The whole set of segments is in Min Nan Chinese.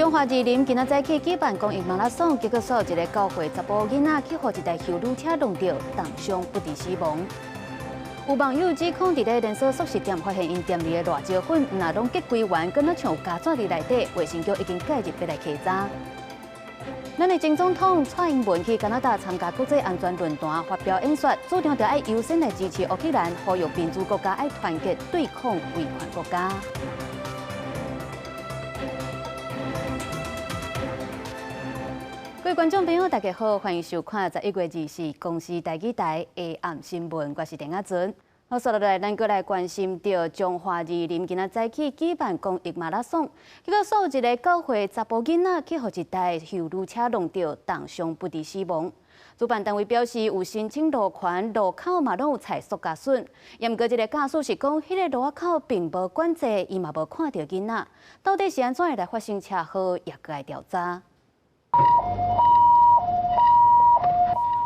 彰化二林今仔早起舉辦公益馬拉松，結果煞有一个9歲查埔囡仔去予一台休旅車撞著，重傷不治死亡。有網友指控，佇咧連鎖速食店發現𪜶店裡的辣椒粉，毋但攏結規丸，閣若像有膠紙佇內底，衛生局已經介入欲來稽查。咱的前總統蔡英文去加拿大參加國際安全論壇發表演說，主張著愛優先來支持烏克蘭，呼籲民主國家愛團結對抗威權國家。各位觀眾朋友，大家好，歡迎收看11月24公視台語台下暗新聞，我是鄧亞尊。好，接落來，咱閣來關心著彰化二林今仔早起舉辦公益馬拉松，結果煞有一个9歲查埔囡仔去予一台休旅車撞著，重傷不治死亡。主辦單位表示有申請路權，路口嘛攏有採塑膠筍。毋過這个駕駛是講，彼个路口並無管制，伊嘛無看著囡仔，到底是按怎會來發生車禍，也閣愛調查。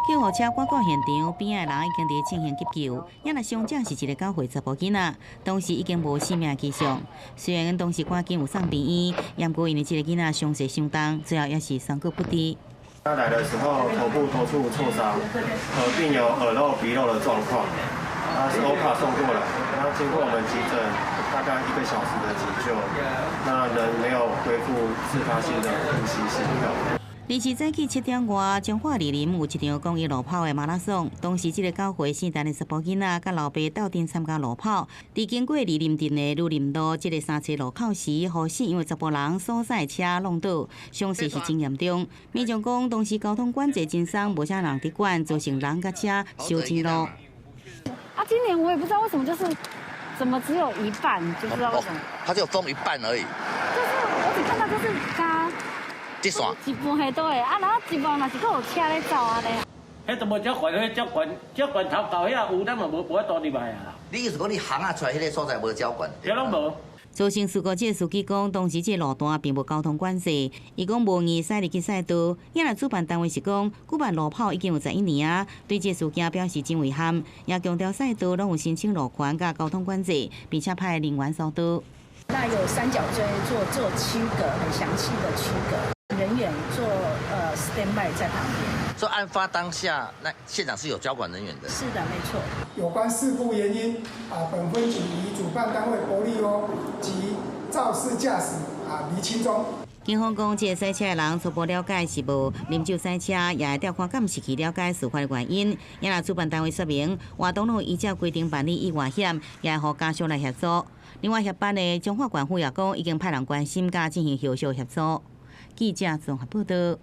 救護車趕到現場，邊仔的人已經佇進行急救。也若傷者是一个9歲查埔囡仔，當時已經無生命跡象。雖然當時趕緊有送病院，毋過因為這个囡仔傷勢相當，最後也是宣告不治。他來的時候頭部多處挫傷，合併有耳漏、鼻漏的狀況。他是歐卡送過來，他經過我們急診大概1個小時的急救，那人沒有恢復自發性的呼吸心跳。二是早起7點外，彰化二林有一場公益路跑的馬拉松。當時這个9歲姓陳的查埔囡仔，佮老爸鬥陣參加路跑。佇經過二林鎮的女林路這个三岔路口時，予四樣查埔人所駛車挵倒，傷勢是真嚴重。民眾講，當時交通管制真鬆，無啥人佇管，造成人佮車相擠路。啊，今年我也不知道為什麼，就是怎麼只有一半，就不知道為什麼。它就封一半而已。就是我只看到就是它。一線一半係對，啊，然後一半若是閣有車咧走按呢。彼都無鳥管，彼鳥管，鳥管頭到遐有，咱嘛無法度入來啊。你意思講你行啊出來彼个所在無鳥管？這攏無。造成事故這个司機講，當時這個路段並無交通管制，伊講無意駛入去賽道。也若主辦單位是講，舉辦路跑已經有11年啊，對這個事件表示真遺憾，也強調賽道攏有申請路權佮交通管制，並且派人員疏導。那有三角錐做區隔，很詳細的區隔。人員做stand by 在旁邊。所以案發當下，那現場是有交管人員的。是的，沒錯。有關事故原因啊，本分局與主辦單位柏麗歐及肇事駕駛啊釐清中。警方講，這个駛車的人初步了解是無啉酒駛車，也會調看監視器了解事發的原因。也若主辦單位說明，活動攏依照規定辦理意外險，也會予家屬來協助。另外，協辦的彰化縣府也講，已經派人關心佮進行後續協助。記者綜合報道。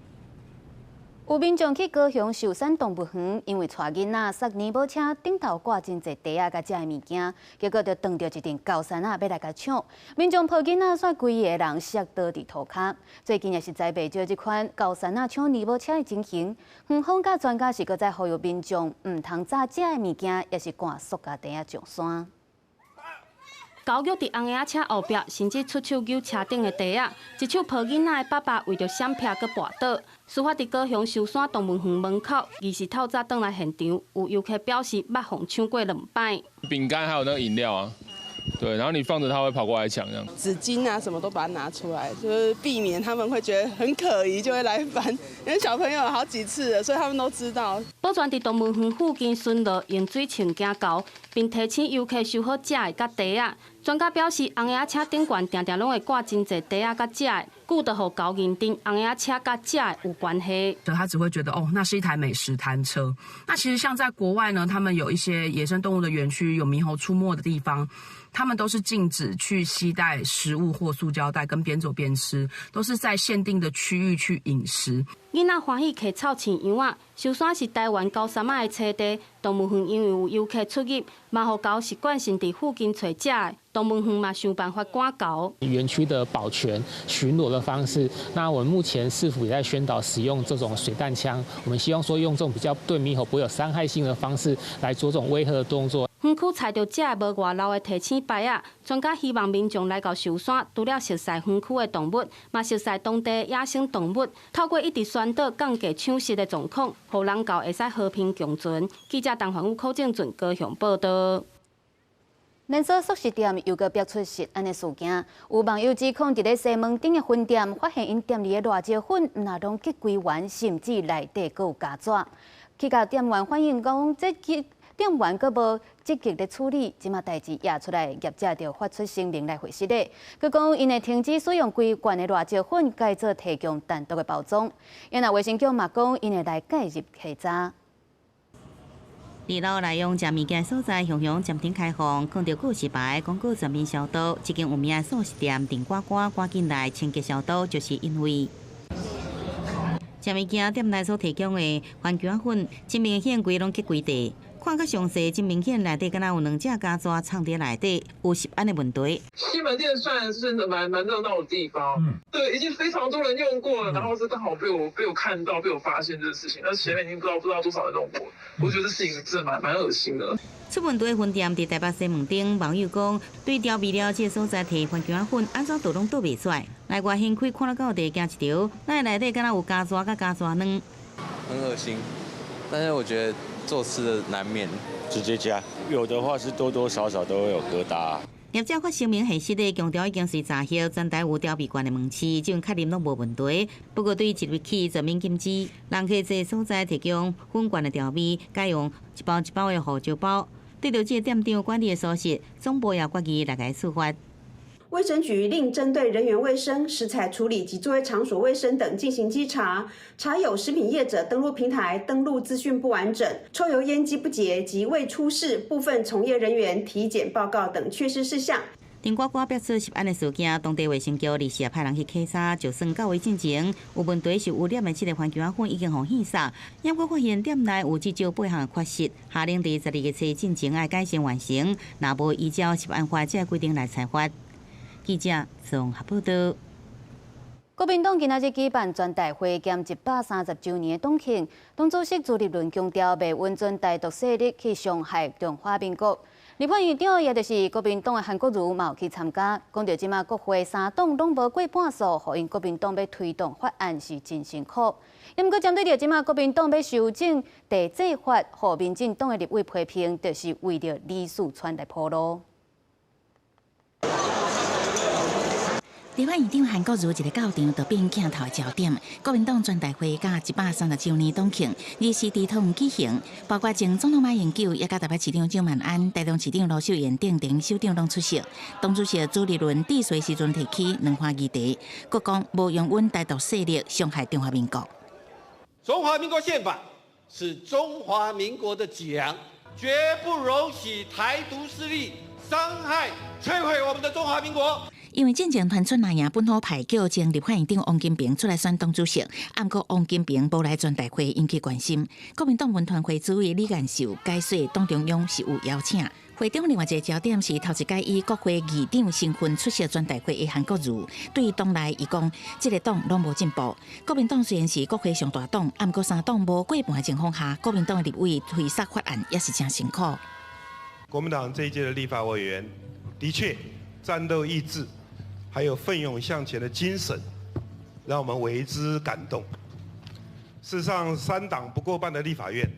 有民眾去高雄壽山動物園，因為帶囡仔塞奶寶車頂頭掛真濟袋仔佮食的物件，結果就撞著一陣猴山仔欲來共搶。民眾抱囡仔，煞規个人摔倒佇塗跤。最近也實在袂少這款猴山仔搶奶寶車的情形。園方佮專家是閣再呼籲民眾，毋通炸食的物件，抑是掛塑膠袋仔上山。猴踞佇紅葉仔車後壁，甚至出手搝車頂的袋仔，一手抱囡仔的爸爸為著閃避，閣跋倒。事發佇高雄壽山動物園門口，二是透早轉來現場，有遊客表示捌予搶過兩擺。餅乾還有那個飲料啊，對，然後你放著，他會跑過來搶，這樣。紙巾啊，什麼都把它拿出來，就是避免他們會覺得很可疑，就會來翻。因為小朋友好幾次了，所以他們都知道。保全佇動物園附近巡邏，用水槍驚猴，並提醒遊客收好食的佮袋仔。專家表示，紅葉仔車頂懸定定攏會掛真濟袋仔佮食的，故就予猴認定紅葉仔車佮食的有關係。他只會覺得哦，那是一台美食攤車。那其實像在國外呢，他們有一些野生動物的園區，有獼猴出沒的地方，他們都是禁止去攜帶食物或塑膠袋，跟邊走邊吃，都是在限定的區域去飲食。囡仔歡喜揢臭飼羊仔，壽山是台灣猴山仔的棲地，動物園因為有遊客出入，嘛予猴習慣性佇附近揣食的。動物園嘛想辦法趕猴。園區的保全巡邏的方式，那我們目前市府也在宣導使用這種水彈槍，我們希望說用這種比較對獼猴不會有傷害性的方式來做這種威嚇的動作。園區採著食的無外漏的提醒牌仔，專家希望民眾來到壽山，除了熟悉園區的動物，嘛熟悉當地野生動物，透過一直宣導降低搶食的狀況，予人猴會使和平共存。記者陳環宇、柯正俊高雄報道。連鎖速食店又閣爆出食安的事件，有網友指控佇咧西門町的分店，發現𪜶店裡的辣椒粉毋但攏結規丸，甚至內底閣有膠紙。去共店員反映講，這店員閣無積極咧處理，這馬代誌也出來，業者就發出聲明來回釋咧。閣講𪜶會停止使用規罐的辣椒粉，改做提供單獨的包裝。因為衛生局嘛講，𪜶會來介入稽查。二樓內用食物件所在，雄雄暫停開放，看著告示牌廣告全面消毒。這間有名的速食店，鄭呱呱趕緊來清潔消毒，就是因為食物件店內所提供的番茄粉，真明顯規攏結規塊。看較詳細，真明顯內底敢若有兩隻膠紙藏佇內底，有食安的問題。西門店算是蠻熱鬧的地方，對，已經非常多人用過了，然後是剛好被我看到、被我發現這個事情，但前面已經不知道多少人用過，我覺得這事情真的蠻噁心的。出問題的分店佇台北西門町，網友講，對調味料這個所在提番茄粉，按怎倒攏倒袂出來，內外掀開看了到底驚一條，那內底敢若有膠紙佮膠紙卵。很噁心，但是我覺得做吃的難免直接加，有的話是多多少少都會有疙瘩。業者發聲明核實的強調已經隨查核，全台有調味罐的門市，這種確認攏無問題。不過對即日起全面禁止人客這所在提供粉罐的調味，改用一包一包的胡椒包。對著這個店長管理的疏失，總部也決議來共處罰。衛生局另針對人員衛生、食材處理及作業場所衛生等進行稽查，查有食品業者登錄平台登錄資訊不完整、抽油煙機不潔及未出示部分從業人員體檢報告等缺失事項。鄭呱呱表示，食安的事件，當地衛生局臨時也派人去稽查，就算較為進前有問題是污染的這個番茄粉已經予獻殺，猶閣發現店內有至少八項缺失，下令佇12月初進前愛改善完成，若無依照食安法這個規定來裁罰。記者綜合報道。國民黨今仔日舉辦全代會兼130週年的黨慶，黨主席朱立倫強調，袂允准台獨勢力去傷害中華民國。立法院長也就是國民黨的韓國瑜嘛有去參加，講著這馬國會三黨攏無過半數，予𪜶國民黨欲推動法案是真辛苦。毋過針對著這馬國民黨欲修正地制法，予民進黨的立委批評，就是為著李四川來鋪路。立法院長韓國瑜一个到場，就變鏡頭的焦點。國民黨全代會佮130週年黨慶，二四佇桃園舉行，包括前總統馬英九，也佮台北市長蔣萬安、台中市長盧秀燕等等首長攏出席。黨主席朱立倫致辭時陣提起兩岸議題，閣講無容允台獨勢力傷害中華民國。中華民國憲法是中華民國的脊梁，絕不容許台獨勢力傷害、摧毀我們的中華民國。因為進前傳出藍營本土派叫前立法院長王金平出來選黨主席，毋過王金平無來全代會引起關心。國民黨文傳會主委李彥秀解說，黨中央是有邀請。會中另外一個焦點是頭一擺以國會議長身份出席全代會的韓國瑜，對黨內伊講，這個黨攏無進步。國民黨雖然是國會上大黨，毋過三黨無過半的情況下，國民黨的立委推捒法案也是誠辛苦。國民黨這一屆的立法委員，的確戰鬥意志，還有奮勇向前的精神，讓我們為之感動。事實上，三黨不過半的立法院，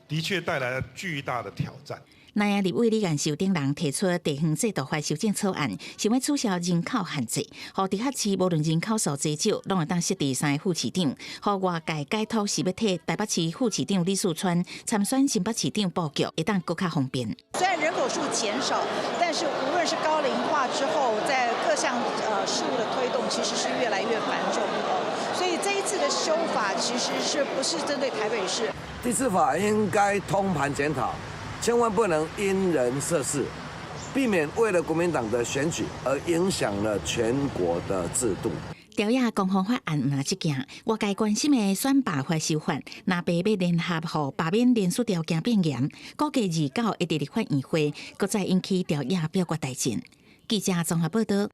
的確帶來了巨大的挑戰。藍營立委李彥秀等人提出地方制度法修正草案，想欲取消人口限制，予直轄市無論人口數濟少，攏會當設置三個副市長，予外界解讀是欲替台北市副市長李四川參選新北市長布局，會當閣較方便。雖然人口數減少，但是無論是高齡化之後，在各項事務的推動，其實是越來越繁重的。所以這一次的修法，其實是不是針對台北市？地制法應該通盤檢討。千萬不能因人設事，避免為了國民黨的選舉而影響了全國的制度。朝野攻防法案毋但這件，外界關心的選罷法修法，藍白欲聯合予罷免連續條件變嚴，估計29會佇立法院會，閣再引起朝野表決大戰。記者綜合報道。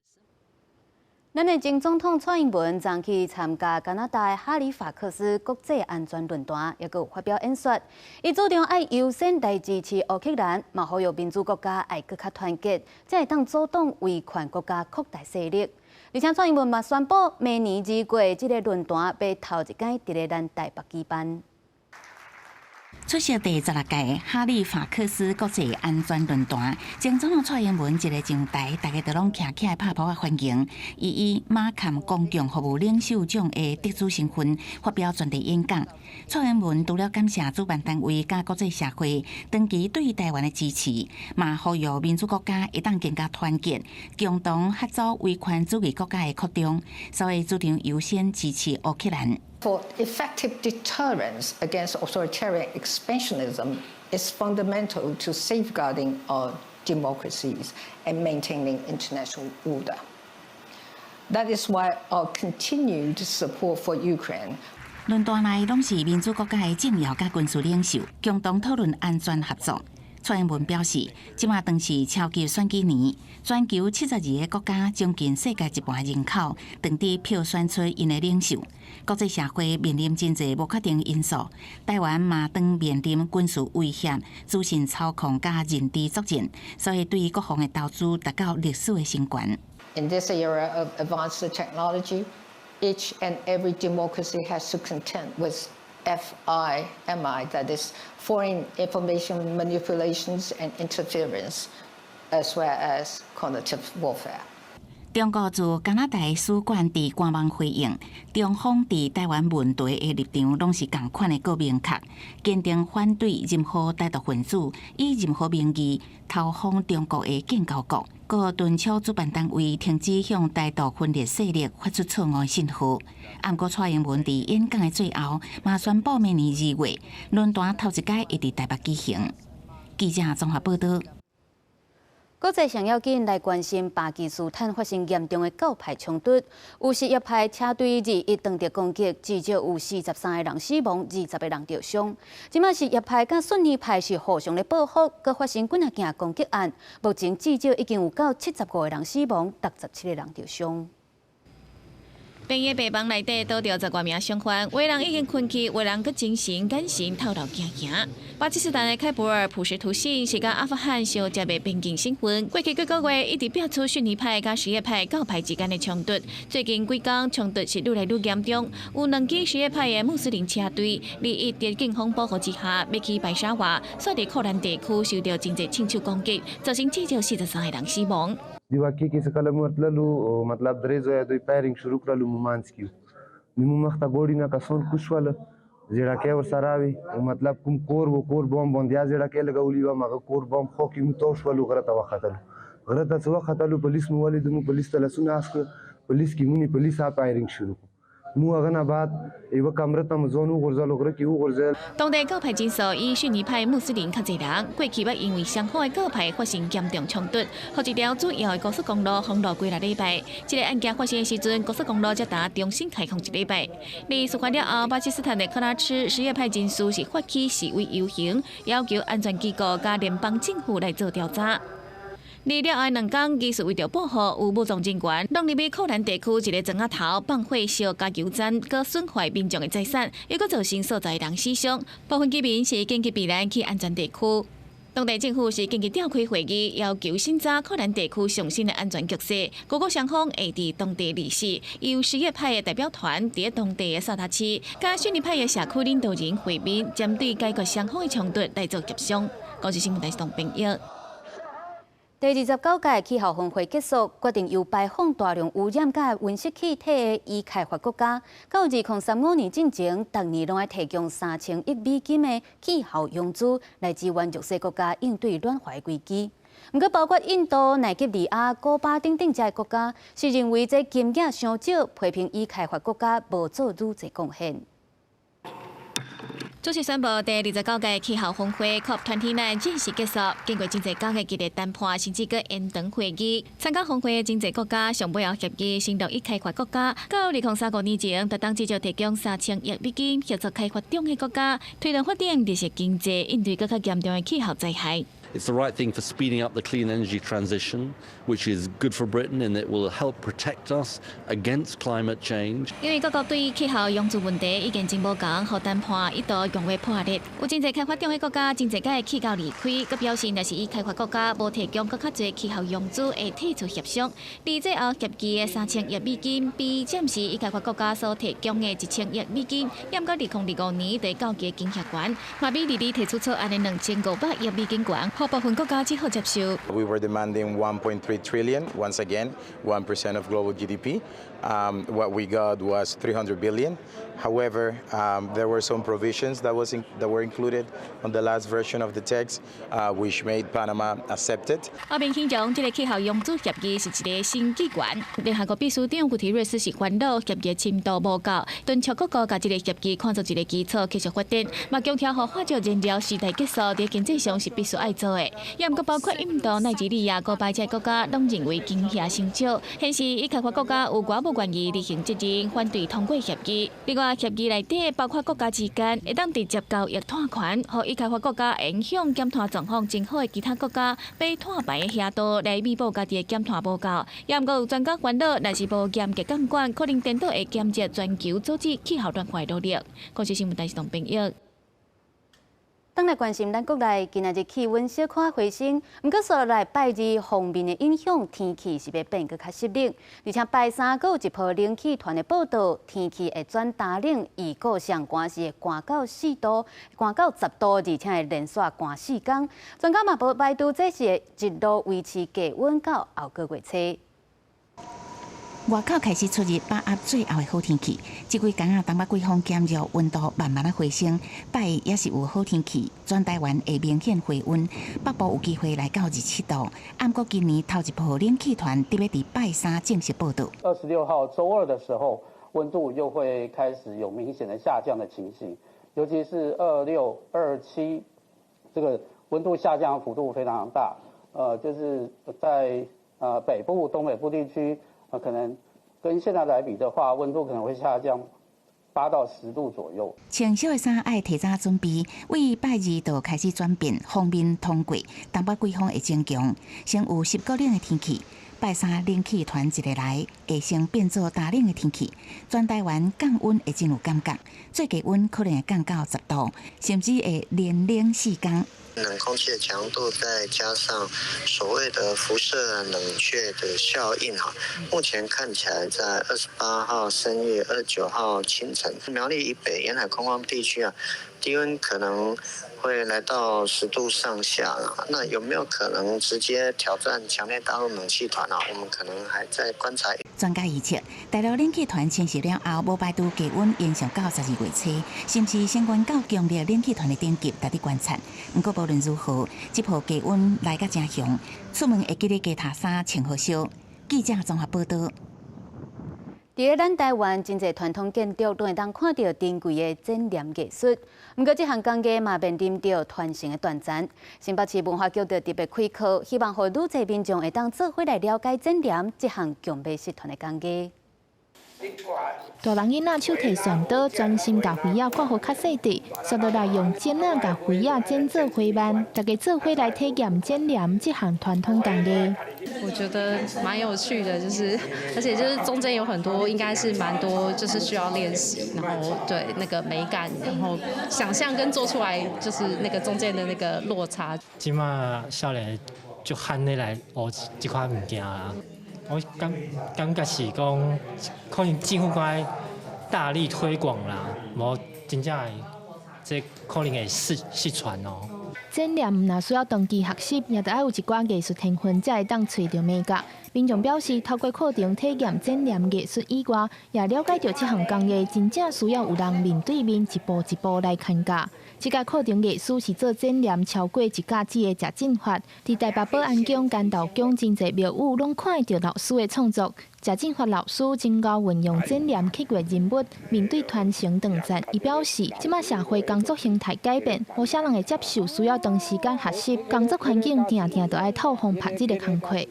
咱的前總統蔡英文昨去參加加拿大哈利法克斯國際安全論壇，也閣有發表演說。伊主張愛優先來支持烏克蘭，嘛呼籲民主國家愛閣較團結，才會當阻擋威權國家擴大勢力。而且蔡英文嘛宣布，明年2月這个論壇欲頭一擺佇咧咱台北舉辦。出席第16屆哈利法克斯國際安全論壇，前總統蔡英文一个上台，大家都攏徛起來拍噗仔歡迎。伊以馬坎公共服務領袖獎的得主身份發表專題演講。蔡英文除了感謝主辦單位佮國際社會長期對台灣的支持，嘛呼籲民主國家會當更加團結，共同合作威權主義國家的擴張，所以主張優先支持烏克蘭。 For effective deterrence against authoritarian expansionism is fundamental to safeguarding our democracies and maintaining international order. That is why our continued support for Ukraine. 論壇內攏是民主國家的政要佮軍事領袖，共同討論安全合作。蔡英文表示，這馬當是超級選舉年，全球72个國家，將近世界一半人口，當佇票選出𪜶的領袖。國際社會面臨真濟無確定因素，台灣嘛當面臨軍事威脅、資訊操控佮認知作戰，所以對國防的投資達到歷史的新懸。 In this era of advanced technology, each and every democracy has to contend with FIMI, that is, foreign information manipulations and interference, as well as cognitive warfare. 中國駐加拿大使館佇官網回應，中方佇台灣問題的立場攏是仝款的閣明確，堅定反對任何台獨分子以任何名義投降中國的建交國，閣敦促主辦單位停止向台獨分裂勢力發出錯誤信號。毋過蔡英文佇演講的最後，嘛宣布明年2月論壇頭一屆會佇台北舉行。記者綜合報導。國際上要緊來關心巴基斯坦發生嚴重的教派衝突，有什葉派車隊21當著攻擊，至少有43个人死亡，20个人著傷。這馬什葉派佮遜尼派是互相咧報復，閣發生幾若件攻擊案，目前至少已經有到75個人死亡，67個人著傷。病院病房內底倒著十外名傷患，有人已經睏去，有人閣精神眼神透漏驚驚。巴基斯坦的開伯爾普什圖省是佮阿富汗相接的邊境省份，過去幾個月一直爆出遜尼派佮什葉派教派之間的衝突。最近幾工衝突是愈來愈嚴重，有兩支什葉派的穆斯林車隊，21佇警方保護之下，欲去白沙瓦，煞佇庫蘭地區受著真濟槍手攻擊，造成至少43個人死亡。 دې واقعې کې څه کله موږ ورتللو مطلب درې ځایه دوی فایرینګ شروع کړلو موږ منځ کې نو موږ مخته ګوډي نه کسان کوز شول زیړکې ورسره وي او مطلب کوم کور و کور بم باندې یا زیړکې لګولي وه هغه کور بم خو کې موږ تاو شولو غره ته وختلو غره ته څه وختلو پولیس مو ولیدو موږ پولیس ته لاسونه اس کړ پولیس کې مونږ پولیس فایرینګ شروع کړو موږ هغه نه بعد یوه کمره ته مو ځان وغورځولو غره کې وغورځول。當地教派人數以遜尼派穆斯林較濟人，過去捌因為雙方的教派發生嚴重衝突，予一條主要的高速公路封路幾若禮拜。這个案件發生的時陣，高速公路才焦重新開放一禮拜。佇事發了後，巴基斯坦的喀拉赤什葉派人士是發起示威遊行，要求安全機構佮聯邦政府來做調查。而了後兩工，疑似為著報復，有武裝人員攏入去庫蘭地區一个莊仔頭放火燒加油站，閣損壞民眾的財產，猶閣造成數十个人死傷。部分居民是緊急避難去安全地區。當地政府是緊急召開會議，要求審查庫蘭地區上新的安全局勢。各國雙方會佇當地24，由什葉派的代表團佇當地的薩達市，佮遜尼派的社區領導人會面，針對解決雙方的衝突來做協商。公視新聞台董編譯。第29屆氣候峰會結束，決定由排放大量污染佮溫室氣體的已開發國家，到2035年進前，逐年攏愛提供3000億美金的氣候融資來支援弱勢國家應對暖化危機。毋過，包括印度、奈及利亞、古巴等等這些國家，是認為這金額傷少，批評已開發國家無做愈濟貢獻。主席宣布，第29屆氣候峰會 COP29 正式結束。經過真濟工的激烈談判，甚至閣延長會議。參加峰會的真濟國家上尾後協議，承諾已開發國家到2035年前，逐冬至少提供3000億美金協助開發中的國家，推動發展綠色經濟，應對閣較嚴重的氣候災害。It's the right thing for speeding up the clean energy transition, which is good for Britain and it will help protect us against climate change. 因為各國對氣候永續問題意見真無仝，予談判一度強欲破裂。有真濟開發中的國家真濟擺氣到離開，閣表示若是已開發國家無提供閣較濟氣候融資，會退出協商。而最後協議的3000億美金，比暫時已開發國家所提供的1000億美金，毋過2025年就到期金額懸，嘛比二二提出草案的2500億美金懸。予部分國家只好接受。 We were demanding 1.3 trillion, once again, 1% of global GDP. What we got was 300 billion. However, there were some provisions that were included on the last version of the text, which made Panama accept it. 歐盟形容這个氣候融資協議是一个新紀元。聯合國秘書長古特瑞斯是煩惱協議深度無夠，敦促各國共這个協議看作一个基礎繼續發展，嘛強調予化石燃料時代結束，佇經濟上是必須愛做的。也毋過包括印度、奈及利亞、古巴這个國家，攏認為金額傷少，顯示已開發國家有寡無願意履行責任，反對通過協議。另外，協議內底包括國家之間會當直接交易碳權，予已開發國家影響減碳狀況真好的其他國家，買碳排的額度來彌補家己的減碳無夠。也毋過有專家煩惱，若是無嚴格監管，可能顛倒會減弱全球阻止氣候暖化的努力。公視新聞台是董編譯。轉來關心咱國內今仔日氣溫小可回升，毋過紲落來拜二鋒面的影響，天氣是欲變閣較濕冷，而且拜三閣有一波冷氣團的報到，天氣會轉乾冷，預告上寒是會寒到4度，寒到10度，而且會連續寒4工。專家嘛無排除這是會一路維持低溫到後個月初。外口開始出入把握最後的好天氣，這幾工啊，東北季風減弱，溫度慢慢仔回升。拜一也是有好天氣，全台灣會明顯回溫，北部有機會來到27度。毋過今年頭一波冷氣團得欲佇拜三正式報到。26號週二的時候，溫度又會開始有明顯的下降的情形，尤其是26、27，這個溫度下降幅度非常大。就是在北部、東北部地區。可能跟現在來比的話，溫度可能會下降8到10度左右。穿少的衫愛提早準備，為拜二就開始轉變，鋒面通過，東北季風會增強，先有濕閣冷的天氣。拜三冷氣團一个來，會先變做乾冷的天氣，全台灣降溫會真有感覺，最低溫可能會降到10度，甚至會連冷4工。冷空氣的強度，再加上所謂的輻射冷卻的效應，哈，目前看起來在28號深夜、29號清晨，苗栗以北沿海空曠地區啊，低溫可能會來到10度上下啦。那有沒有可能直接挑戰強烈大陸冷氣團啊？我們可能還在觀察。專家預測，大陸冷氣團侵襲了後，無排除低溫延續到12月初，甚至升懸到強烈冷氣團的等級，值得觀察。毋過無論如何，這波低溫來甲誠強，出門會記得加罩衫穿好少。記者綜合報道。佇咧咱台灣，真濟傳統建築攏會當看著珍貴的剪黏藝術。毋過，這項工藝嘛面臨著傳承的斷層。新北市文化局就特別開課，希望予愈濟民眾會當做伙來了解剪黏這項強欲失傳的工藝。大人囡仔手提旋刀，專心共花仔割予較細緻，紲落來用剪仔共花仔剪做花蔓，大家做伙來體驗剪黏這項傳統工藝。我覺得蠻有趣的，就是而且就是中間有很多，應該是蠻多，就是需要練習，然後對那個美感，然後想象跟做出來就是那個中間的那個落差。這馬少年就罕咧來學這款物件啦。我感覺是講，可能政府該大力推廣啦，無真正會這可能會失傳哦。剪黏毋但需要長期學習，也著愛有一寡藝術天分，才會當揣著眉角。民眾表示，透過課程體驗剪黏藝術以外，也了解著這項工藝真正需要有人面對面一步一步來牽教。這個課程藝師是做剪黏超過一甲子的謝進發，佇台北保安宮、關渡宮真濟廟宇攏看會著老師的創作。謝進發老師真𠢕運用剪黏刻畫人物，面對傳承斷層，伊表示，這馬社會工作形態改變，無啥人會接受需要長時間學習，工作環境定定都愛透風曝日的工課。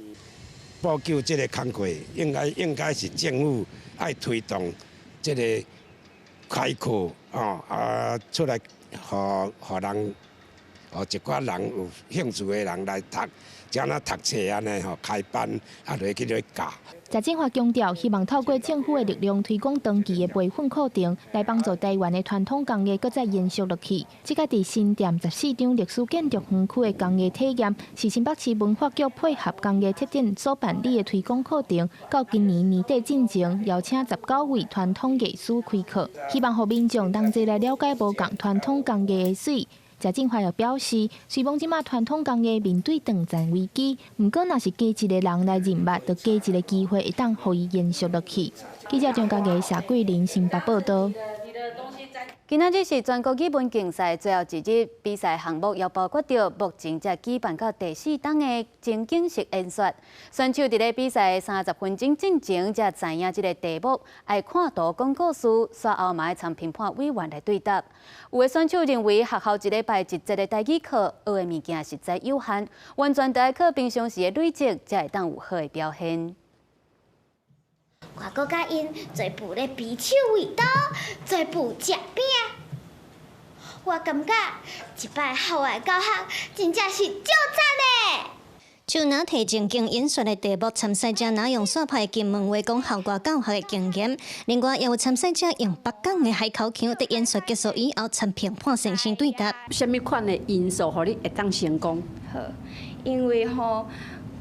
補救這个工課，應該是政府愛推動這个開課，哦啊出來，予人哦，一寡人有興趣的人來讀，像若讀冊按呢吼，開班啊，落去咧教。謝進華強調，希望透過政府的力量推廣長期的培訓課程，來幫助台灣的傳統工藝閣再延續落去。這個佇新店14張歷史建築園區的工藝體驗，是新北市文化局配合工藝特展所辦理的推廣課程。到今年年底進前，邀請19位傳統藝師開課，希望予民眾同齊來了解無仝傳統工藝的媠。謝進華又表示，雖罔這馬傳統工藝面對斷層危機，毋過若是加一个人來認捌，就加一个機會會當予伊延續落去。記者張家傑、謝桂玲新北報導。今仔日是全國語文競賽最後一日，比賽項目也包括著目前才舉辦到第四檔的情景式演說。選手佇咧比賽30分鐘進前才知影這个題目，愛看圖講故事，煞後嘛愛參評判委員來對答。有的選手認為學校一禮拜一節的台語課，學的物件實在有限，完全著愛靠平常時的累積，才會當有好的表現。我閣佮𪜶做伴咧比手畫刀，做伴食餅。我感覺這擺校外教學真正是足讚的。手拿提情景演說的題目，參賽者若用煞派金門話講校外教學的經驗。另外，也有參賽者用北港的海口腔，佇演說結束以後，參評判先生對答。啥物款的因素，予你會當成功？好，因為吼。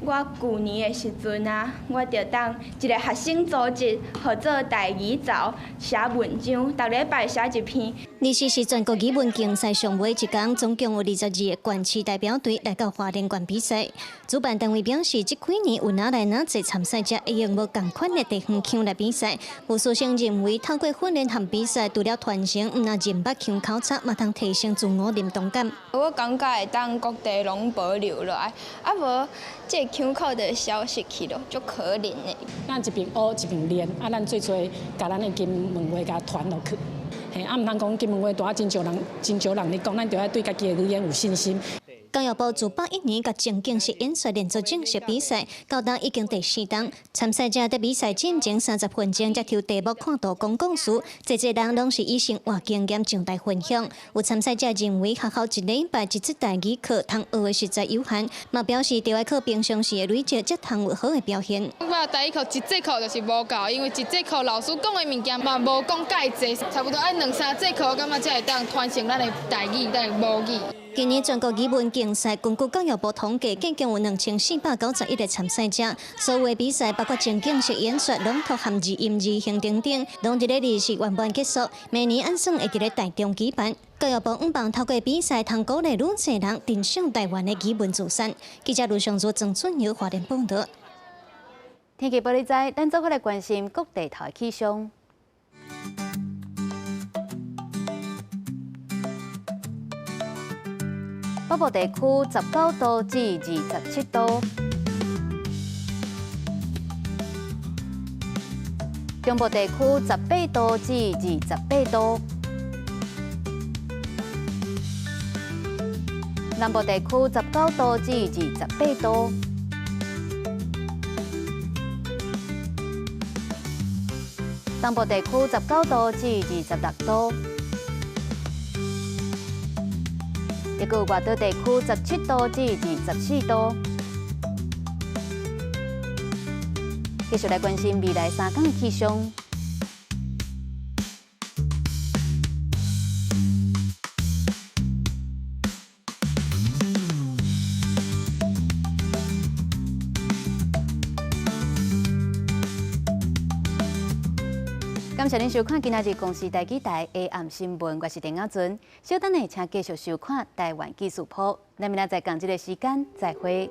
我舊年的時陣啊，我就當一个學生組織合作台語槽寫文章，逐禮拜寫一篇。二四是全國語文競賽上尾一工，總共有22个縣市代表隊來到花蓮縣比賽。主辦單位表示，這幾年有哪來哪濟參賽者會用無仝款的地方腔來比賽。有師生認為，透過訓練和比賽，除了傳承，毋但認捌腔口冊，嘛通提升自我認同感。我感覺會當各地攏保留落來，啊無這個腔口就消失去咯，足可憐的。咱一邊學一邊練，啊，咱最濟共咱的金門話共傳落去。嘿，啊，毋通講金門話大真少人，真少人咧講，咱著愛對家己的語言有信心。教育部自81年共情景式演說連續正式比賽，到今已經第四檔。參賽者佇比賽進前30分鐘才抽題目看圖講故事，濟濟人攏是以生活經驗上台分享。有參賽者認為學校一禮拜一節台語課通學的實在有限，嘛表示著愛靠平常時的累積，才通有好的表現。我台語課一節課就是無夠，因為一節課老師講的物件嘛無講介濟，差不多愛兩三節課，感覺才會當傳承咱的台語，咱的母語。今年全國語文競賽，根據教育部統計，總共有2491個參賽者。所有比賽包括情景式演說、朗讀和字音字形等等，攏佇咧二是圓滿結束。明年按算會佇咧台中舉辦。教育部向望透過比賽，通鼓勵愈濟人珍惜台灣的語文資產。記者盧尚如、曾俊尧花蓮報導。天氣報你知，咱做伙來關心各地頭的氣象。北部地區19度至27度，中部地區18度至28度，南部地區19度至28度，東部地區19度至26度。一個外島地區17度至24度。繼續來關心未來3天的氣象。感謝您收看今仔日公視台語台 AM 新聞，我是鄧亞尊。稍等下，請繼續收看台灣紀事譜。咱明仔載仝這個時間再會。